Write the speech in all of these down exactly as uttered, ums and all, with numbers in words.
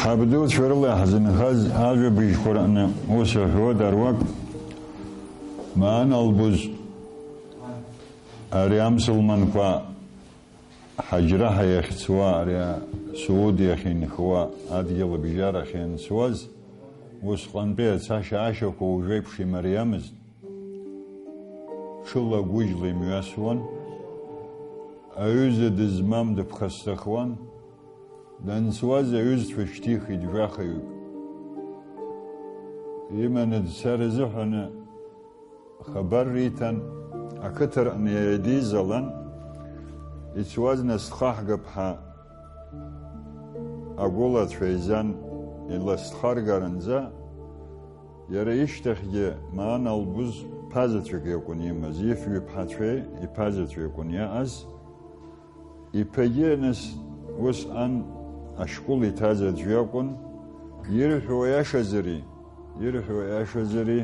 Ҳабдуцәа рыла иаҳзынхаз ажәабжьқәа рҟны ус аҳәоит, аруак, Маан Албуз, ари амсылманқәа ҳаџьраҳа иахьцуа, ари асуд иахьынхуа, адгьылабжьара ахьынцуаз, усҟантәи ацашьа-аашьақәа уажәеиԥш имариамызт. Ҽыла-гәыжьла имҩасуан, аҩыза дызмам дыԥхасҭахуан, данцуаз аҩызцәа шьҭихит жәахаҩык. Иманы дцар азыҳәаны хабар риҭан, ақыҭарҟны еидизалан, ицуаз насҭхаҳгап ҳәа агәылацәа изан иласҭхаргаранӡа, иара ишьҭахьгьы Маан Албуз ԥа заҵәык иакәын имаз, ифҩы ԥҳацәеи иԥа заҵәы иакәын иааз. Иԥагьы, нас, ус ан ашкол иҭаз аӡә иакәын, ирҳәо иашазари, ирҳәо иашазари,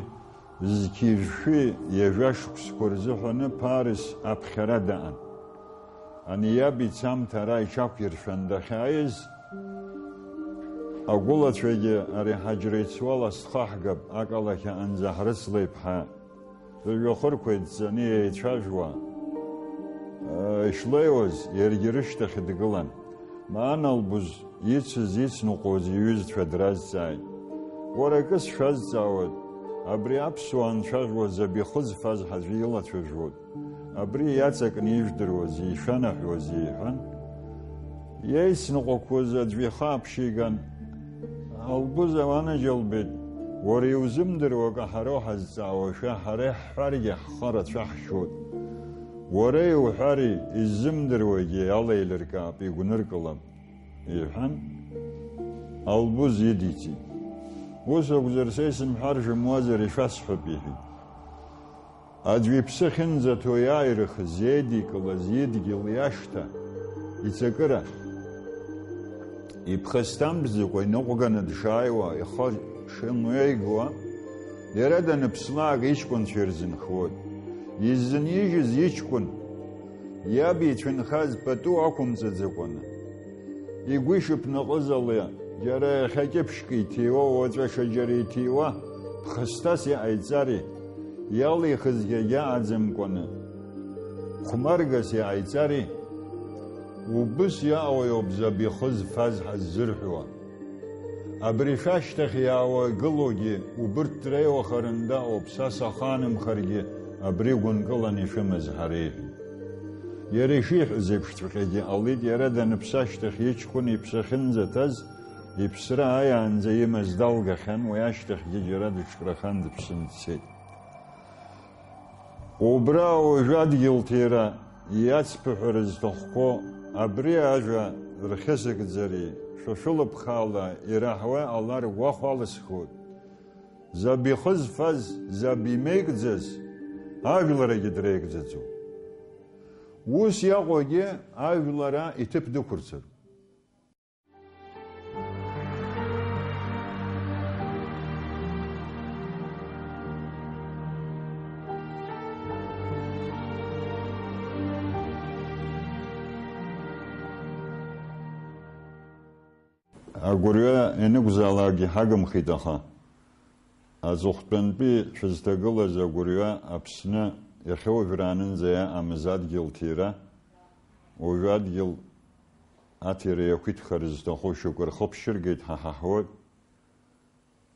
зқьи жәшәи ҩажәа шықәсқәа рзыҳәаны Ԥарис аԥхьара даан. Ани иаб ицамҭа ара иҽақәиршәан дахьааиз, агәылацәагьы ари ҳаџьра ицуала схаҳгап, акалақь аанӡа ҳрыцлеип ҳәа, рыжәҩахырқәа идҵаны еицәажәуа, э, ишлеиуаз, иаргьы рышьҭахь дгылан. Маан Албуз ицыз, ицныҟәоз иҩызцәа дразҵааит. Уара акы сшәазҵаауеит, абри аԥсуаа анцәажәоз абихы зфаз ҳаӡәы илацәажәоит. Абри иаҵакны ижәдыруазеи, ишәанаҳәуазеи, иҳәан. Иеицныҟәақәоз аӡә ихы ааԥшьиган, Албуз ауанаџьалбеит, уара иузымдыруа акы ҳара уҳазҵаауашәа, ҳара иаҳҳәаргьы ҳхы рацәа ҳшьоит. Уара иуҳәари, иззымдыруагьы алеилыркаап, игәныркылап, иҳәан, Албуз идиҵеит. Ус акәзар, са исымҳәар шәымуазар, ишәасҳәап, иҳәеит. Аӡәы иԥсы ахьынӡаҭоу иааирыхыз, иеидикылаз идгьыл, иашҭа, иҵакыра, иԥхасҭамԥӡакәа иныҟәганы дшааиуа, ихы шымҩеигуа, иара даныԥслак иҷкәынцәа ирзынхоит. Изынижьыз иҷкәын, иаб ицәынхаз пату ақәымҵаӡакәаны, игәы ишыԥнаҟыз ала, џьара иахьа кьыԥшьк иҭиуа, уаҵәы аҽаџьара иҭиуа, ԥхасҭас иҟаиҵари, иалихыз егьа аӡымкәаны, хәмаргас иҟаиҵари, убыс иаауеи ауп заб ихы зфаз ҳаззырҳәуа. Абри шәашьҭахь иаауа игылоугьы убырҭ дреиуахарында ауп, са саханымхаргьы абри гәынкылан ишәымаз ҳареиҳәеит. Иара ишиҳәаз еиԥшҵәҟьагьы ҟалеит, иара даныԥсы ашьҭахь иҷкәын иԥсы ахьынӡаҭаз, иԥсра ааиаанӡа имаз далгахьан, уи ашьҭахьгьы џьара дыҽкрахан дыԥсны дцеит. Убра уажәы адгьылҭира иацԥыҳәара зҭахқәоу абри ажәа рхьысыгӡари, шәа шәылыԥхала ираҳауа ала ргәахә алысхуеит. Заб ихы зфаз, заб имеигӡаз, ажәларагьы дреигӡаӡом. Ус иаҟоугьы ажәлара иҭыԥ дықәырцароуп. Агәырҩа ианакәзаалакгьы ҳагымхеит, аха аҵыхәтәантәи шәызҭагылаз агәырҩа Аԥсны иахьа уажәраанынӡа иаамыз адгьыл ҭира, уажәы адгьыл аҭира иақәиҭхар зҭаху шьоукы рхы ԥшьыргеит ҳәа ҳаҳауеит.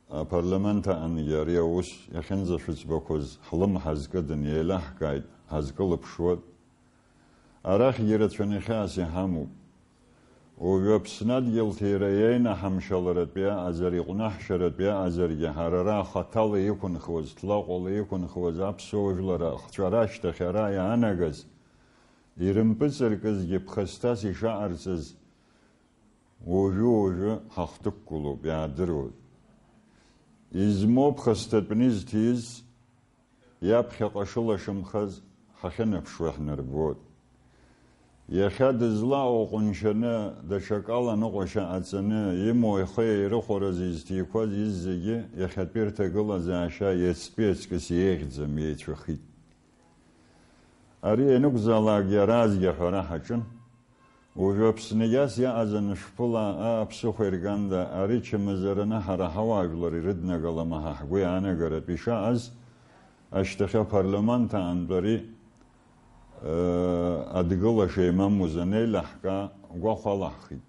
Апарламент аҟынгьы ари аус иахьынӡашәыӡбақәаз ҳлымҳа зкыдын, еилаҳкааит, ҳазкылыԥшуеит. Арахьгьы ирацәаны хьаас иҳамоуп. Уажәы Аԥсны адгьыл ҭира иеинаҳамшьаларатә иаҟазар, иҟәнаҳшьаратә иаҟазаргьы, ҳара ара хаҭала иқәынхуаз, ҭлаҟәала иқәынхуаз аԥсуа жәлар ахҵәара ашьҭахь ара иаанагаз, ирымпыҵаркызгьы ԥхасҭас ишаҟарҵаз, уажәы-уажәы ҳахҭықәгылоуп, иаадыруеит. Измоу ԥхасҭатәны изҭиз, иаԥхьаҟа шылашымхаз ҳахьынаԥшуа иаҳнарбоит. Иахьа дызлаҟоу ҟәыншьаны, даҽакала ныҟәашьа ҟаҵаны, имоу ихы еирыхәараз изҭиқәаз изегьы иахьатәи рҭагылазаашьа иацтәи аҵкыс иеиӷьӡам, иеицәахеит. Ари ианакәзаалакгьы аразгьы аҳәара ҳаҿын. Уажәы Аԥсны иас иааз анышәԥыла, аа, ԥсыхәа ирганда, ари чымазараны ҳара ҳауаажәлар ирыднагалама ҳәа ҳгәы иаанагаратәы ишааз, ашьҭахь апарламент аантәари, э, адгылаша имамуз анеилаҳка, гәахәалаҳхит.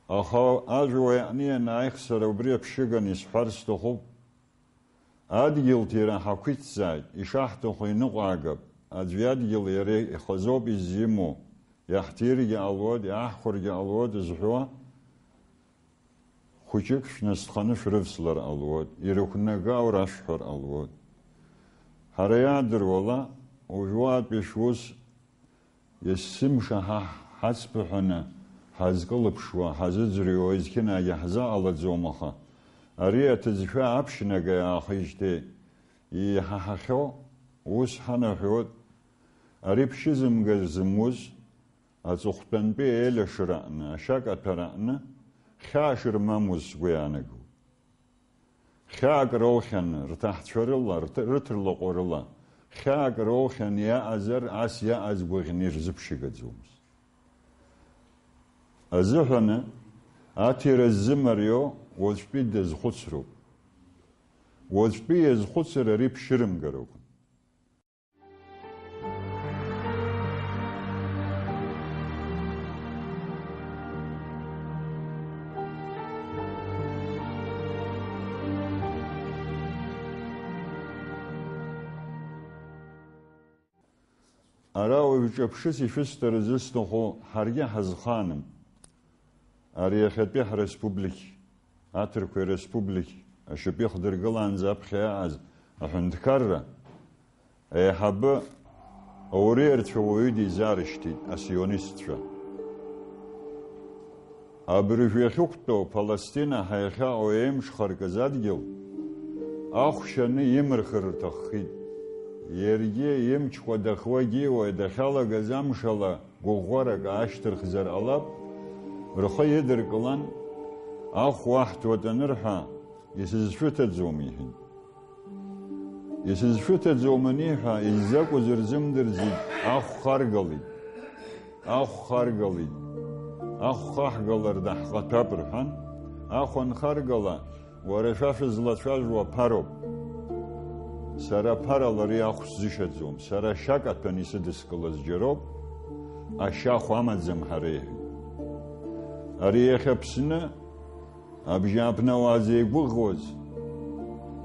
Аха ажәуа иаҟны ианааих, сара убри аԥшьыганы исҳәар сҭахуп, адгьылҭира ҳақәиҭзааит, ишаҳҭаху иныҟәаагап, аӡәы иадгьыл иара ихазоуп изимоу, иаҳҭиргьы ҟалоит, иаҳхәаргьы ҟалоит зҳәо, хәыҷык шәнасҭханы шәрывслар ҟалоит, ирықәнагау рашәҳәар ҟалоит. Ҳара иаадыруала, уажәуаатәи шәус есымша ҳа ҳацԥыҳәаны ҳазкылыԥшуа, ҳазыӡырҩуа изқьынагьы ҳзаҟалаӡом, аха ари аҭыӡшәа аԥшьнага иаахижьҭеи иҳаҳахьоу ус ҳанаҳәоит, ари ԥшьызымгар зымуз, аҵыхәтәантәи аилашыра аҟны, ашьакаҭәара аҟны хьаа шырмамуз сгәы иаанагоит. Хьаак роухьан рҭаҳцәа рыла, рҭ-, рыҭ рлаҟәы рыла, хьаак роухьан иаҟазар, ас иаҟаз гәаӷьны ирзыԥшьыгаӡомызт. Азыҳәаны, аҭира ззымариоу уаҵәтәи дазхәыцроуп. Уаҵәтәи иазхәыцыр ари ԥшьырымгароуп. Ара уаҩ ҿаԥшыс ишәысҭар зысҭаху ҳаргьы ҳазханым. Ари иахьатәи ҳреспублик, аҭырқәеи республик ашьапы ихдыргылаанӡа аԥхьа иааз аҳәынҭқарра аиҳабы ауриарцәа уаҩы дизаарышьҭит, асионистцәа. Абыржә иахьықәтәоу Палестина ҳәа иахьаҟоу еимҽхаркыз адгьыл ахә шьаны имырхыр рҭаххеит. Иаргьы имчқәа дахьуагьиуа дахьалагаз амшала гәыӷәӷәарак аашьҭырхзар ҟалап, рхы идыркылан, ахә уаҳҭуеит анырҳәа, исызшәыҭаӡом, иҳәеит. Исызшәыҭаӡом аниҳәа, иззакәыз рзымдырӡеит, ахә харгалеит. Ахә харгалеит. Ахә хаҳгалар даҳҟаҭәап, рҳәан, ахә анхаргала, уара шәа шәызлацәажәо аԥароуп. Сара аԥарала ари ахә сзышьаӡом, сара ашьакаҭәан исыдыскылаз џьароуп, ашьа ахә амаӡам ҳара, иҳәеит. Ари иахьа Аԥсны абжьааԥны ауаа зеигәыӷуаз,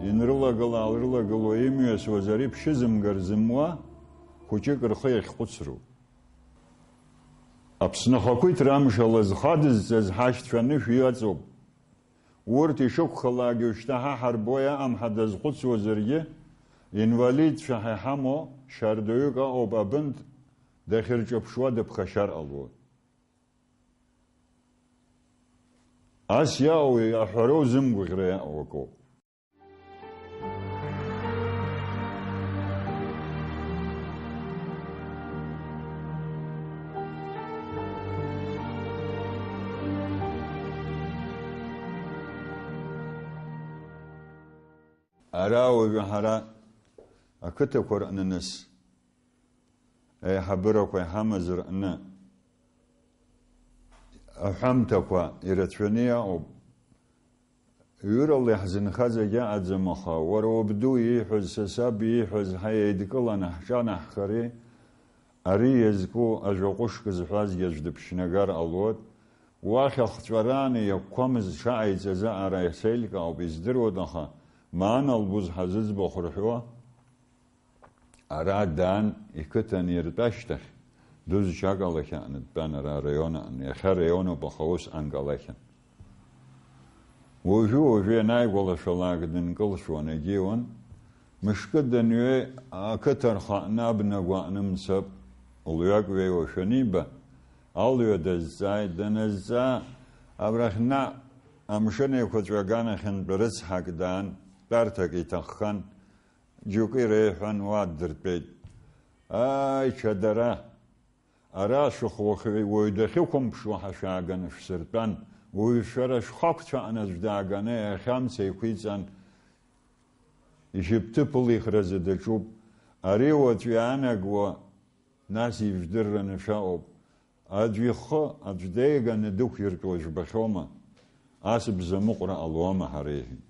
инрылагыла-аалрылагыло имҩасуаз ари ԥшьызымгар зымуа хәыҷык рхы иахьхәыцроуп. Аԥсны ахақәиҭра амшала зхадызҵаз ҳашьцәа анышә иаҵоуп. Урҭ ишықәхалакгьы уажәшьҭа ҳа ҳарбо иаҟам ҳәа дазхәыцуазаргьы, инвалидцәа ҳәа иҳамоу шьардаҩык аҟоуп, абынт дахьырҿаԥшуа дыԥхашьар ҟалоит. Ас иаауеи, аҳәароу зымгәаӷьра иаауа акоуп. Ара уажәы ҳара ақыҭақәа рҟны нас, аиҳабырақәа иҳамаз рҟны аҳәамҭақәа ирацәаны иҟоуп. Ҩырала иаҳзынхаз егьаҟаӡам, аха уара уабду ииҳәаз, са саб ииҳәаз ҳаидкыланы ҳҿанаҳхари, ари иазку ажәа ҟәышк зҳәазгьы аӡә дыԥшьнагар ҟалоит. Уахь ахҵәарааны иакәқәамыз шаҟаиҵаз аҟара сеилкаауп, издыруеит, аха Маана лбуз ҳазыӡбахә рҳәуа, ара даан, иқыҭан иртәашьҭахь, дузчак алахь аҟны дтәан, ара араион аҟны, иахьа араионуп, аха усҟан калахьан. Уажәы-уажәы ианааигәалашәалак дынкылшәуан, егьиуан, мышкы данҩеи, ақыҭа рхаҟны абна гәаҟны мцап, лҩак ҩеиуашәа аниба, алҩа дазҵааит, даназҵаа, абрахь наҟ амшын еиқәаҵәа аганахьынтә рыцҳак даан, тәарҭак иҭаххан, џьоукы иреиҳәан, уа ддыртәеит. Ааи, ҽадара! Ара шәыхәлахьы уаҩ дахьықәымԥшуа ҳәа шәааганы шәсыртәан, уаҩ шәара шәхақәцәаҟны аӡә дааганы иахьа амца еиқәиҵан, ишьапҭыԥ ылихразы даҿуп. Ари уаҵәы иаанагуа, нас ижәдырраны шәаҟоуп. Аӡә ихы аӡә деиганы дықәиртәуа жәбахьоума? Ас бзамыҟәра ҟалома ҳара иҳәеит.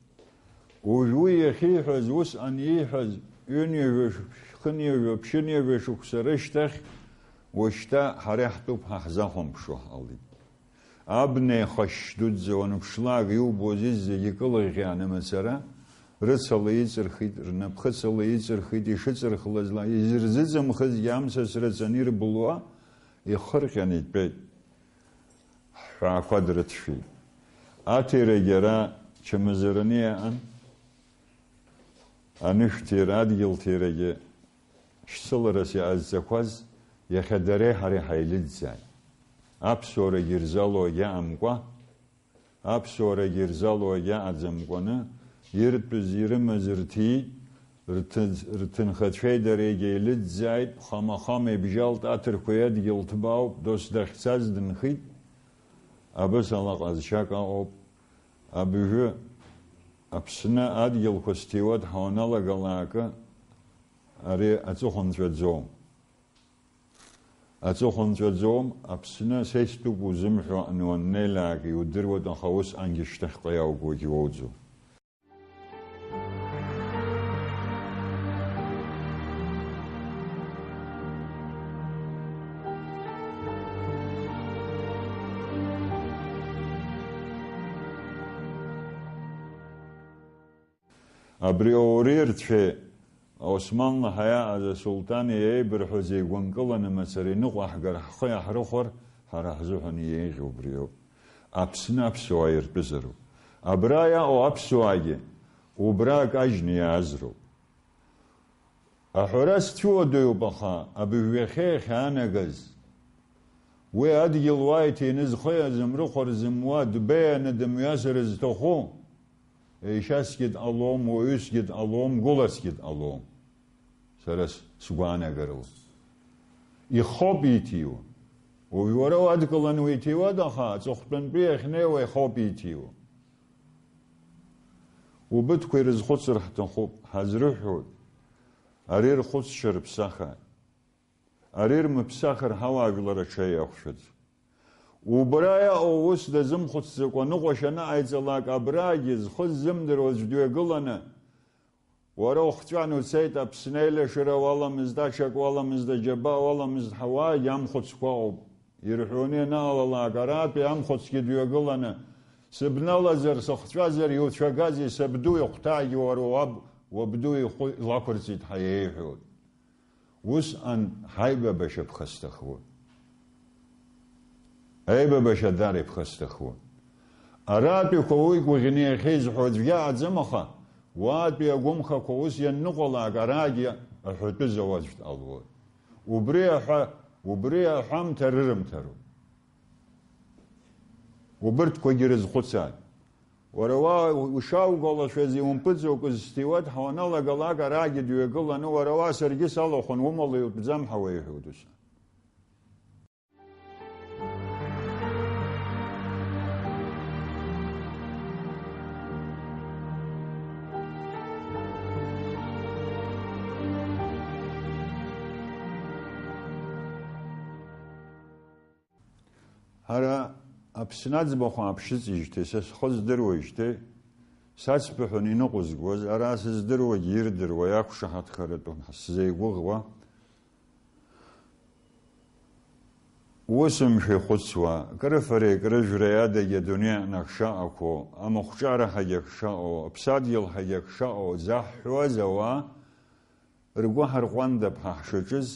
Уажә уи иахьиҳәаз, усҟан ииҳәаз, ҩынҩажәа, хынҩажәа, ԥшьынҩажәа шықәса рышьҭахь, уажәшьҭа ҳара иаҳтәуп ҳәа ҳзахәамԥшуа ҳҟалеит. Абна еихашьшь дуӡӡа уанԥшлак, иубоз изегьы кылыӷьӷьааны мацара, рыцала иҵырхит, рнапхыцала иҵырхит, ишыҵырхлаз ла, изырзыҵымхызгьы амца срыҵан ирбылуа, ихырҟьан итәеит. Ҳҳәаақәа дрыцәшәеит. Аҭирагьы ара чымазараны иаан, анышәҭира, адгьылҭирагьы шьцыларас иҟазҵақәаз иахьа дареи ҳареи ҳаилыдҵааит. Аԥсуарагьы ирзалуагь аҟамкәа, аԥсуарагьы ирзалуагь аҟаӡамкәаны, иртәыз, ирымаз рҭиит, рҭы-, рҭынхацәеи дареигьы еилыдҵааит, хама-хама ибжьалт, аҭырқәеи адгьыл ҭбаауп, дос дахьцаз дынхеит. Абысала ҟазшьак аҟоуп. Абжәы, Аԥсны адгьылқәа зҭиуа дҳауаналагалаакы, ари аҵыхәа нҵәаӡом. Аҵыхәа нҵәаӡом, Аԥсны са истәуп узымҳәо аҟны уаннеилак иудыруеит, аха усҟангьы шьҭахьҟа иааугогьы уоуӡом. Абри ауриа рцәеи Османла ҳәа иаҟаз асулҭани еибырҳәоз еигәанкыланы мацара иныҟәаҳгар, ҳхы иаҳрыхәар, ҳара ҳзыҳәан иеиӷьу убриоуп. Аԥсны аԥсуаа иртәызароуп. Абра иаҟоу аԥсуаагьы убра акажьны иаазароуп. Аҳәара сцәыуадаҩуп, аха абыжә ҩахьа иахьаанагаз, уи адгьыл уа иҭины зхы иазымрыхәар зымуа, дбеианы дымҩасыр зҭаху, еишьасгьы дҟалом, уаҩысгьы дҟалом, гәыласгьы дҟалом. Сара с-, сгәаанагарала. Ихоуп иҭиуа. Уажә уара уадкыланы уиҭиуада, аха аҵыхәтәантәи иахьнеиуа ихоуп иҭиуа. Убырҭқәа ирызхәыцыр ҳҭахуп, ҳазрыҳәоит. Ари рхәыцшьа рыԥсахааит. Ари рмыԥсахыр ҳауаажәлар аҽеиахәшәаӡом. Убра иаҟоу ус дазымхәыцӡакәа ныҟәашьа аныҟаиҵалак, абрагьы зхы ззымдыруа аӡә дҩагыланы, уара ухҵәан уцеит, Аԥсны аилашыра уаламызт, аҽак уаламызт, аџьабаа уаламызт ҳәа уаагьы амхәыцқәа ыҟоуп. Ирҳәоны ианаалалак, аратәи амхәыцгьы дҩагыланы, сыбналазар, сыхҵәазар иуцәагазеи, сабду ихәҭаагьы уара уаб, уабду ихәы илақәырҵеит ҳәа иеиҳәоит. Усҟан ҳаибабашьа ԥхасҭахуан. Аибабашьа даара иԥхасҭахуан. Аратәиқәа уи гәаӷьны иахьеизҳәо аӡәгьы аӡам, аха уаатәи агәымхақәа ус ианныҟәалак, араагьы аҳәатәы зауа аӡә дҟалоит. Убри аҳәа, убри аҳәамҭа рырымҭароуп. Убырҭқәагьы рызхәыцааит. Уара уа ушаугәалашәаз иумпыҵоукыз стиуаҭ ҳауаналагалак араагьы дҩагыланы, уара уа саргьы салахәын, умала иутәӡам ҳәа уеиҳәоит ус. Ҳара Аԥсны аӡбахә ааԥшыҵижьҭеи, са схы здыруеижьҭеи, сацԥыҳәаны иныҟәызгоз, ара сыздыруагьы ирдыруа, иақәшаҳаҭхаратәы ҳзеигәыӷуа, усымшәа ихәыцуа, крыфареи крыжәреи адагьы адунеи аҟны ак шаҟақәоу, амахәҿараҳагьы ак шаҟоу, аԥсадгьылҳагьы ак шаҟоу заҳҳәоз ауаа, ргәы ҳарҟәандап ҳәа ҳшаҿыз,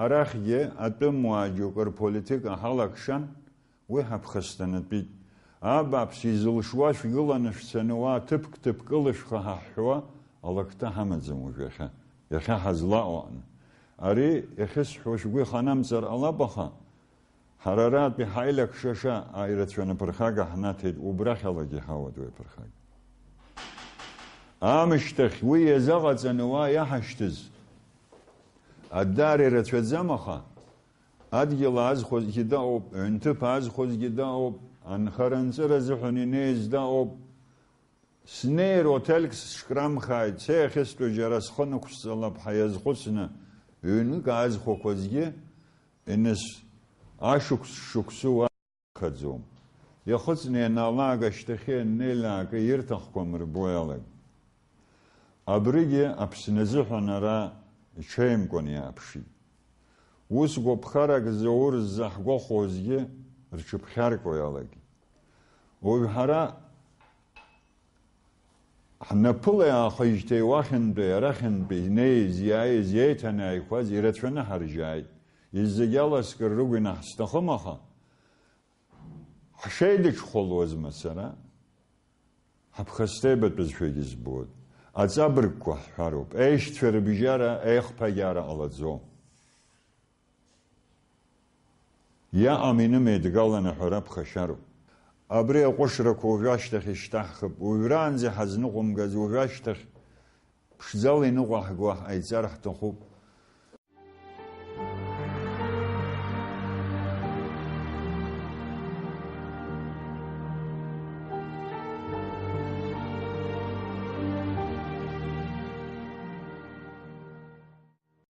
арахьгьы атәымуаа џьоукы рполитика ҳалакшан, уи ҳаԥхасҭанатәит. Абааԥс, изылшуа шәгыланы шәцаны уа ҭыԥк-ҭыԥк ылышәха ҳәа ҳҳәуа алакҭа ҳамаӡам уажә иахьа, иахьа ҳазлаҟоу аҟны. Ари иахьысҳәо шәгәы иханамҵар ҟалап, аха ҳара аратәи ҳаилак шаша аирацәа анаԥырхага ҳнаҭеит, убрахьалагьы иҳауеит уи аԥырхага. Аамышьҭахь уи иазаҟаҵаны уа иаҳашьҭыз адаара ирацәаӡам, аха адгьыл аазхәазгьы даҟоуп, ҩынҭыԥ аазхәазгьы даҟоуп, анхара-анҵыра азыҳәан инеиз даҟоуп. Снеир, отельк сышкрамхааит, сеихьыстәу џьара схы нықәсҵалап ҳәа иазхәыцны, ҩнык аазхәақәазгьы иныс-, Ашықәс шықәсу уа хыҵуам. Иахыҵны ианалага ашьҭахьы ианнеилак ирҭахқәам рбо иалагеит. Абригьы Аԥсны азыҳәан ара иҽеимкәан иааԥшит. Ус гәаԥхарак заур ззаҳгәахәуазгьы рҽыԥхьаркуа иалагеит. Уажә ҳара ҳнаԥыла иаахижьҭеи уахьынтәи, арахьынтәи инеиз, иааиз, иеиҭанааиқәаз ирацәаны ҳаржьааит. Изегь аласкыр рыгәина ҳзҭахым, аха ҳшеидыҽхәалуаз мацара, ҳаԥхасҭеибатәызшәагьы збоит. Аҵабыргқәа ҳҳәароуп. Еишьцәа рыбжьара, еихԥагьара ҟалаӡом. Иаам инымеидгалан аҳәара ԥхашьароуп. Абри аҟәышрақәа уажәы ашьҭахь ишьҭаҳхып, уажәраанӡа ҳазныҟәымгаз, уажәы ашьҭахь ԥшӡала иныҟәаҳго ҳҟаиҵар ҳҭахуп.